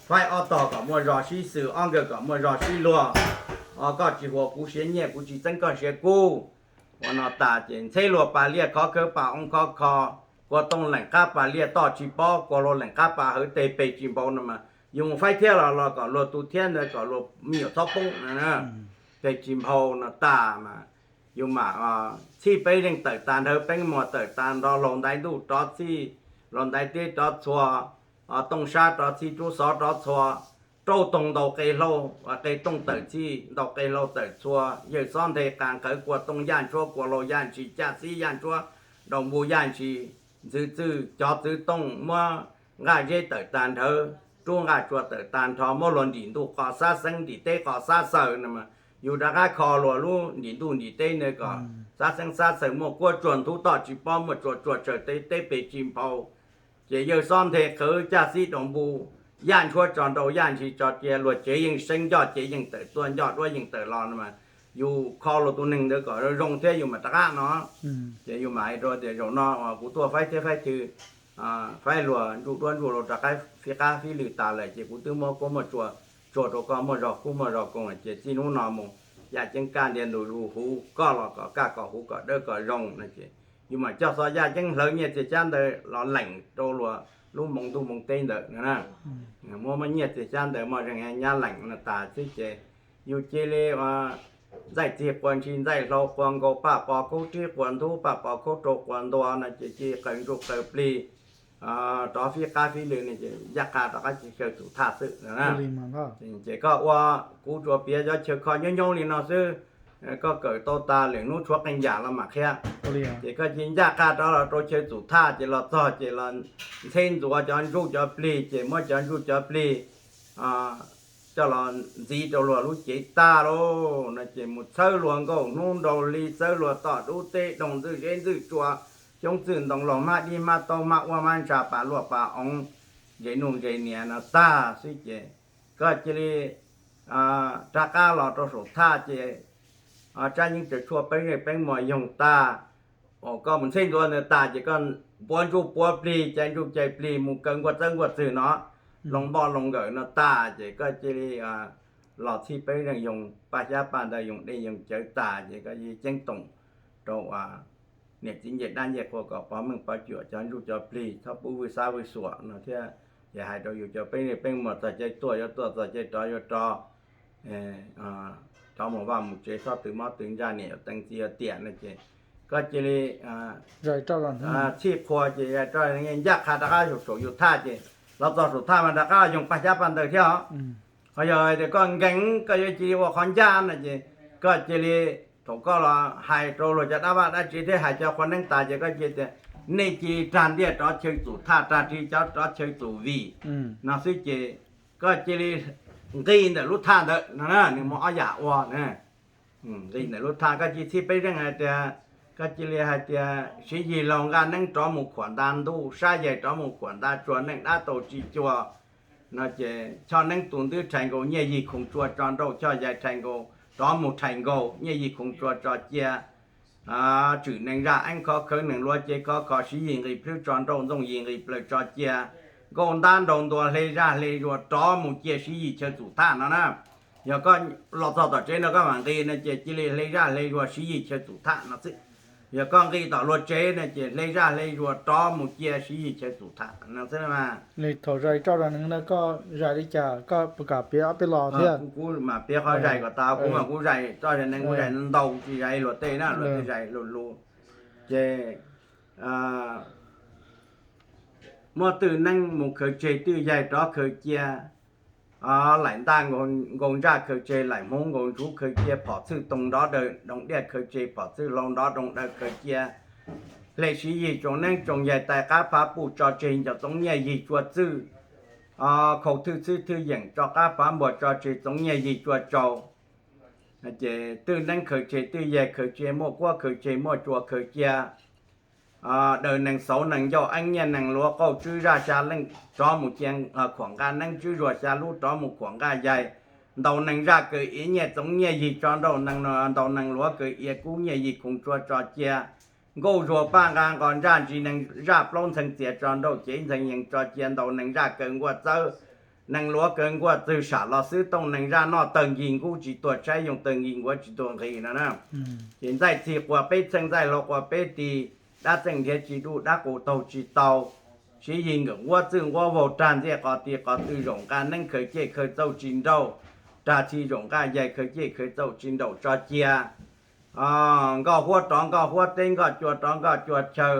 faib ob tog kom muaj zog sib xws, ob nkawg kom muaj zog sib luag. Koj tsis huas kuv siav nyiaj, kuv tsis txeeb koj siav kub. Ua no tas ces ntxheb luag pas liaj khov khawv, pas oov khov kho, kua tooj leem qab pas liaj toj tsis pob, kua hlau leem qab pas hawv teg peg tsis npau no mas yus mus faib thiab los los kom luag tus thiab ntawd kom luag me nyuam txhob poob no na. Peg tsis npau no tas mas yus mam txhij peeb zeej tawm tas nrho, peeb muag tawm tas nrho, laug ntaiv ntuj rov txhij, laug ntaiv teb rov txhua, tooj sab rov txhij, rub xov rov txhua, rauj toog ntaus qe hlau, qe tooj tawm txhij, ntaus qe hlau tawm txhua, yawg xob nthe qas nqawv kua tooj yaj ntshuab, kua hlau yaj ntshis, caj xib yaj ntshuab, daus npu yaj ntshis, ntxwv txwj cov txwv tooj muab nqaj zeb tawm tag nrhawv, rub nqaj tsua tawm tag nrho, muab luag ntim ntuj qos xab xeeb, ntim teb qos xab xaws no mas yus rov qab kho luag lub ntim ntuj ntim teb ntawd kom xab xeeb xab xaws, muaj kuab tsuag ntub toj tsis pob, muaj tsua tsuag tsawg teb, teb pes tsis nphau. Ces yawg xob nthe qhwv caj xib daus npu, yaj ntshuab tso nrau yaj ntshis tso cia, luag tsev yeej seeb ncoj, cev yeej tawm tuaj ncoj, duab yeej tawm los no mas yus kho luag tus neeg ntawd kom zoo thiab yus mam rov qab no. Ces yus mam hais rau tias zaum no uas kuv tuaj faib thiab faib thw, faib luag ntsuj duab ntsuj lau rov qab fib qab fib lw tas lawm ces kuv twb muab kuab muab tsua tsuag rau koj muaj zog kub muaj zog koog, ces txij hnub no mus yaj ceeb kaj ntiag ntu zus huv koj los kom kaj kom huv kom dawb kom zoo no ces yus mam coj xov yaj ceeb hlawv nyiaj txiag xyab ntawd los lees rau luag lub moo ntuj moo teb ntawd no na. Muab muab nyiaj txiag xyab ntawd muaj zeeg nyab lees no tas xwb ces yus cia li ntxaij txig quas ntshis, ntxaij hlau quas nkaus, paj pos khaub rib quas ntub, paj pos khaub rau quas ntua no ces cia li qaws ntsuj qaws plig rov fib qab fib lw no ces ncaj qha rov qab cia xyaw txum thaj xwb no na. Ces koj ua, kuv tsuas piav cov chaw kho nyob nyob li no xwb, koj kawm tau tas lwm hnub tshuav qee yam los mam qhia. Ces koj cia li ncaj qha rov los rau chaw txum thaj ces los txog ces los ntxhe ntxuav cov ntsuj cov plig ces muab cov ntsuj cov plig coj los ntxiv rau luag lub cev tag lauj no ces mus txhawb luag nkauj hnub nraug hli, txhawb luag tom dub teb doog, ntxwj zeb ntxwj tsua, xyoob txwj ntoo, laug hmab dib hmab taub, hmab uab hmab ntsa, pas luaj pas oov, ntses nuj ntses niam no tag xwb ces koj cia li rov qab los rau saum thaj ces tsab yeeb tsaws tshuaj peeb zeej peeb mos yoog tag, koj mus ntxhe ntxuav ntawd tas ces koj puav ntsuj puav plig, cais ntsuj cais plig, mus kaw nkuaj txawb nkuaj txwg no, loo npoj loo nkawm no tag ces koj cia li los txhij peeb zeej yoog paj xyab paj ntawv yoog dej yoog cawv tas ces koj cia li ceeb toom rau niam txiv ncej dab ncej qhua kom pov meej pov cuam cov ntsuj cov plig, txhob pub vwj xab vwj xuam no thiab. Ces hais rau yus cov peeb zeej peeb mos txog caij tuaj yuav tuaj, txog caij rov yuav rov, rov mus vaj mus tsev txhob tw mob tw ntsaj, niam yuav teev txiv yuav tiam no ces koj cia li txhij qhua ces ncaj qha rov qab saum yus thaj ces los txog saum thaj mas rov qab yoog paj xyab paj ntawv thiab os. Ho yog hais tias koj nkees koj yuav cia li ua qhov ncaj no ces koj cia li, thaum koj los hais rau luag cov dab vaj dab tsev thiab hais cov qhua neeb tas ces koj cia tias nej cia li rag ntiaj rov chaw txum thaj, rag ri cov rov chaw txum vim no xwb ces koj cia li nqis ntawm lub thaj ntawd no, nws muaj ob yam ua na. Nqis ntawm lub thaj koj cia li txhij peeb zeej hais tias, koj cia li hais tias Siv Yis laug nqaj neeb rov mus khuam nta ntuj, Sab Yaig rov mus khuam nta tsua, neej dab tau tsis cuag no ces Choj Neeb tus ntwb rhais nkaus, Nyiaj Yig khoov tsua tso nrauj, Choj Yaig rhais nkaus, rov mus rhais nkaus, Nyiaj Yig khoov tsua tso cia. Tswm Neeg zaj eeb khov khawv, Neeg Luav cev khov kho, Siv Yis nqis plhwb tso nrauj, Ntxooj Yis nqis plaws tso cia. Nkauj Ntab nraug ntua hle zaj hle zuag rov mus cia Siv Yis chaw txum thaj no na. Yog koj los txog tom tsev no koj mam nqis no ces cia li hle zaj hle zuag Siv Yis chaw txum thaj no xwb. Yog koj nqis tom luag tsev no ces hle zaj hle zuag rov mus cia Siv Yis chaw txum thaj no xwb. Thaum zais roj zais neeg no koj zais li cas, koj puas kam piav ob peb lo thiab? Kuv mam piav qhov zais kom tas, kuv mas kuv zais roj zais neeg kuv zais ntau, tsis zais luag tej na, luag tej zais lus lus. Ces muab twj neeb mus khaws tseg, twj yaig rov khaws cia. Laim ntaj nkaus ntsaj khaws tseg, laim hmoov nkaus ntsuv khaws cia, phom txhwj toog nrov daws doog diaj khaws tseg, phom txhwj hlau nrov doog daws khaws cia. Hle Siv Yis tsoom neeb tsoom yaig, tais qab phav puj tso tseg, ncaws Txoov Nyiaj Yig tsua txwj. Khau thwj txhwb thwj yeem tso qab phav npuag tso tseg, Txoov Nyiaj Yig tsua tsau. Ces twj neeb khaws tseg, twj yaig khaws tseg, muaj kuab khaws tseg, muaj tsua khaws cia. Daws neeg xauv neeg ncauj eeb nyiaj, Neeg Luav qauj tswb zaj xya leej rov mus cia, khuam nqaj neeb tswb zuag xya lub rov mus khuam nqaj yaig. Ntaus neeg zaj kaws iav, Nyiaj Txoov Nyiaj Yig tso nrauj, ntaus Neeg Luav kaws iav kub, Nyiaj Yig khoov tsua tso cia. Nkauj Zuag paj nqa nqos ntsaj ntsis, neeg zaj plaub ntxhee txiav tso nrauj, cev ntxhee yees tso cia. Ntaus neeg zaj kaws nkuaj txawb, Neeg Luav kaws nkuaj txwg sam los xwb tooj, neeg zaj noj tawg nkig nkub tsis tuag tshaib, yoo tawg nkig nkuav tsis tuag nqhis no na. Ces ntxaij txig quas peb txheej, ntxaij hlau quas peb tis, dab txeej nrhiav tsis duj, dab qus taug tsis tau. Siv Yis nkawm nquab txwj nquab vaug, rag ntiaj qos tis qos tw, zaum nqaj neeb khaws cej khaws txauj tsis nrauj, rag txhij zaum nqaj yaig khaws cej khaws txauj tsis nraum tso cia. Nkoj huab rov nkoj huab teb, nkoj cua rov nkoj cua chaw.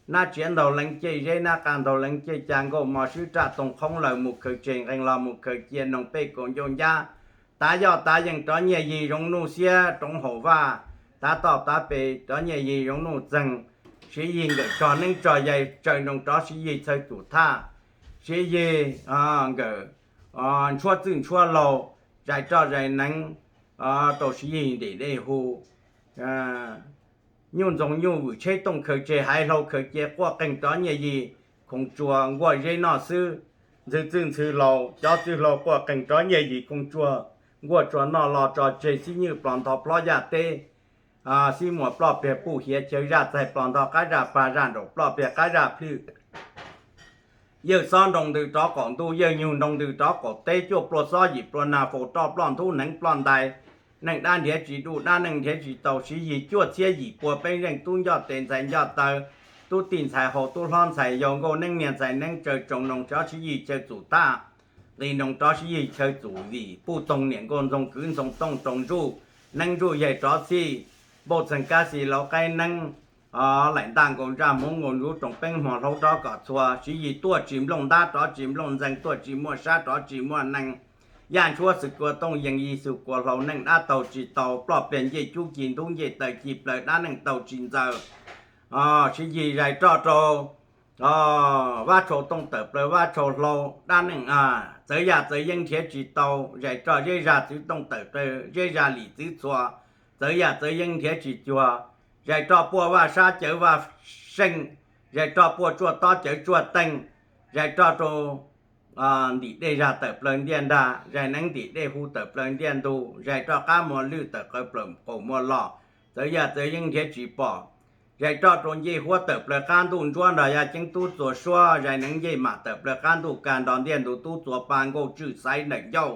nab tsiav ntaug leev ceg zeb, nab qa ntaug leev ceg ca, nkauj mos swb raj toog qhoob lawm, mus khaws tseg nqeeg los mus khaws cia, noog pej kaum ncauj ncab, tav yoj tav yeeg rov nyiaj yig, zoo nuj xiab roob haum vaj, tav toj tav pes rov nyiaj yig, zoo nuj txeeg, Siv Yig nkawm tsog neeb tsog yaig, tsaws nroos rov Siv Yig chaw tsum thaj, Siv Yig nkawm ntshuab txwj ntshuab laug, zais roj zais neev rau Siv Yig ntim dej hu, nyuj ntxoog nyuj vwm tsheb tooj khaws tseg, haiv hlau khaws cia, quaj qeeg rov nyiaj yig, khoov tsua nkuaj zeb noj xwb, ntxhw txwj ntxhw laug, cov txwj hlau quaj qeeg rov nyiaj yig, khoov tsua nkuaj tsua noj los tso tseg, xib nywj plos ntho plob yaj teb, xib muas ploj pliag puj hiav chaw, zaj txaig plos ntho qab zaj pag, zaj nraum ploj pliag qab zaj plhwj, yawg xob nroo ntws rov qaum ntuj, yawg nyug nroo ntws rov qaum teb, cuaj plua xob yim plua nag, faus roj ploj ntub hneev ploj ntais, neej dab nrhiav tsis duj, dab neej nrhiav tsis tau, Siv Yig cuaj txhiab yim pua peb zeej, tub ncoj tes ntxhais ncoj taw, tub tij ntxhais hau tub hlob ntxhais yau, nkauj neeb niag ntxhais neeb tsaws, tsaws nroos rov Siv Yig chaw tsum thaj, nqis nroos rov Siv Yig chaw tsum vim, puj toog niam nkauj ntxoog kwv ntxoog tooj, tsaus ntsuj neeb ntsuj yaig rov txhij, npauj txeeg kab xis laus qaib neeb, laim ntaj nkaus ntsaj hmoov nkaus ntsuv, roos peeb hmo hlaub rov kom txhua, Siv Yig tuaj tsis nplooj ntab rov tsis nplooj ntxeeg, tuaj tsis muaj sab rov tsis muaj neeg, yaj ntshuab xwm kua tooj yees, yig xwm kua hlau, neej dab taug tsis tau, ploj pliag ncej cub ci ntub, ncej taw ci plaws, dab neej taug tsis ntxaws, Siv Yig zais roj rau vab tshau tooj tawm plaws vab tshau hlau, dab neej txawv yaj txawv yeeb nrhiav tsis tau, zais roj zeb zag txwv tooj tawm plaws zeb zag lim txwv txhua, txawv yaj txawv yeeb nrhiav tsis cuag, zais roj puaj vaj sab cawv vaj seej, zais roj puaj tsuaj tob cawv tsuaj teej, zais roj rau ntim dej zag tawm plaws ntiaj nrag, zais neeb ntim dej hu tawm plaws ntiaj ntug, zais roj qab muag lwj tawm plaws qaum muag los, txawv yaj txawv yeeb nrhiav tsis pom, zais roj rau ncej huab tawm plaws qab ntuj ntsuab nrog yaj ceeb tub txuas suab, zais neeb ncej mam tawm plaws qab ntuj kag nrog ntiaj ntug tub txuas pa, nkauj tswj xaiv ntawm ncauj,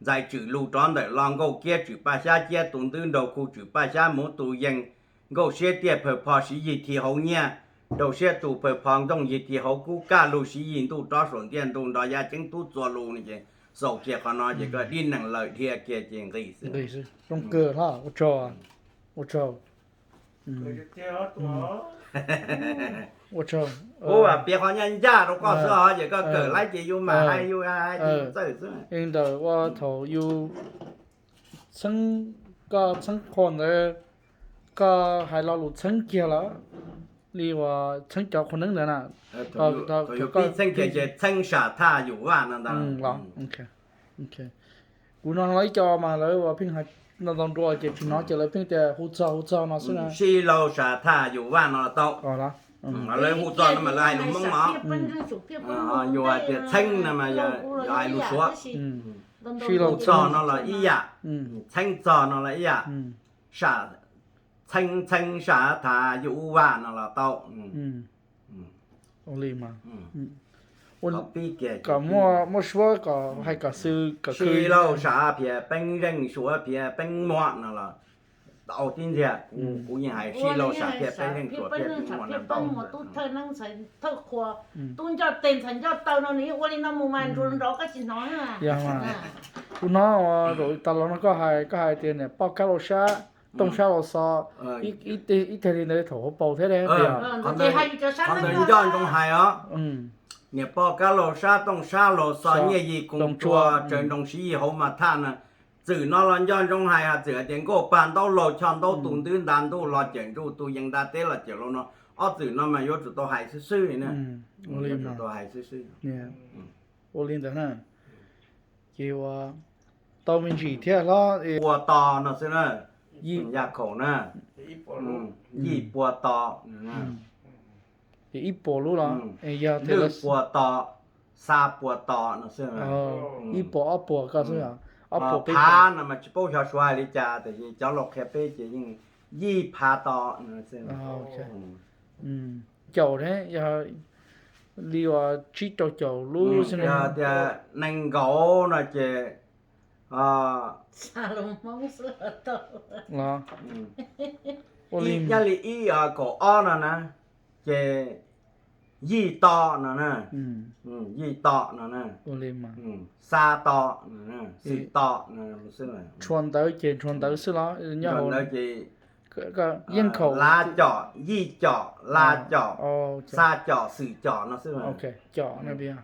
ntxais tswm lug rov ntawm los, nkauj kiab tswm paj xyab ciab tu ntwb nraug khu tswm paj xyab muv tu yees, nkauj siab tiaj phaws pho Siv Yig thi hauv nyiaj, nraug siab tu phaws pho ntooj yig thi hauv kub, kaj lug Siv Yig ntuj rov saum ntiaj ntug nrog yaj ceeb tub txuas lug no ces xaus kiag qhov no ces koj dib nees lawm dhia kiag ces nqis xwb. Zoo kawg, ua tsaug, ua tsaug. Ua tsaug. Kuv piav qhov ncaj ncaj rau koj xwb os, ces koj kawm laib ces yus mam hais yus hais txawj xwb. Li ntawd ua thaum yus txheeb, koj txheeb qhua ntawd, koj hais lo lus txheeb kiag lawm, li uas txheeb cov qhua neeb ntawd na. Thaum yus pib txheeb kiag ces txheeb sam thaj yus vaj no ntag. Kuv no los ib co mas lawv uas pheej hais ntau ntau nrua ces tsis hnov ces lawv pheej tias hu txog hu txog no xwb na. Sib laug sam thaj yus vaj no los tau. Lawv hu txog no mas lawv hais lus Hmoob os. Yus hais tias txheeb no mas yog hais lus Suav. Sib laug hu txog no los ib yam, txheeb txog no los ib yam. Sam, txheeb, txheeb sam thaj yus vaj no los tau. Kom muaj suab kom hais kom xwb kom sib laug sam phiaj peeb zeej Suav phiaj peeb muam no los tau tib ntxiag. Kuv yeej hais sib laug sam phiaj peeb zeej Suav phiaj peeb muam no tau. Tub ntxhais ntxhais thawj qhua, tub ncoj tes ntxhais ncoj taw no nws yeej ua li no mus mas nrov nrov koj tsis hnov na. Kuv hnov tas los no koj hais, koj hais tias niam poj kab laug sab, tooj sab laug xo, ib teg li ntawd thaum hauv paus thiab. Qhov ntawd nco ntsoov hais os. Niam poj kab laug sab, tooj sab laug xo, nyiaj yig khoom tsua, tsaws nroos Siv Yig hauv mas thaj na. Txwm no los nco ntsoov hais, hais txwm hais tias nkauj pag ntaub laug choj ntaub tu ntwb nta ntuj los cawm ntsuj tu yees nta teb los cawm laus no, ob txwm no mas yuav tsum tau hais xwb xwb li na. Yuav tsum tau hais xwb xwb. Ua li ntawd na. Ces ua tau me ntsis thiab hlob. Pua to no xwb na. Yaj khaum na. Yij pua to. Ces ib puas lub los yog lwj pua to, xa pua to no xwb. Ib puas ob puas koj xwb. Ob puas peb phav no mas tsis paub xyov Suav hais li cas, tiam sis cov laus qhia peb ces yeej yij phav to no xwb. Caum thiab yog li uas tsib rau caum lub xwb. Yog tias nees nkaum no ces Ua li, nyob li ib kaum ob no na, ces yij to no na, yij to no na, xa to no, xwm to no xwb. Tshua ntawv ces tshua ntawv xwb los nyob hauv ntawd ces Yeej khaum, lab com, yij com, lab com, xab com, xwm com no xwb.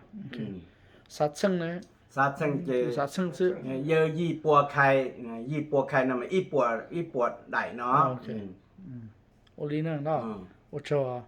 Xav txheej ne? Xav txheej ces, xav txheej xwb. Yawg yij pua khai, yij pua khai no mas ib puas, ib puas daim no. Ua li na, ua tsaug.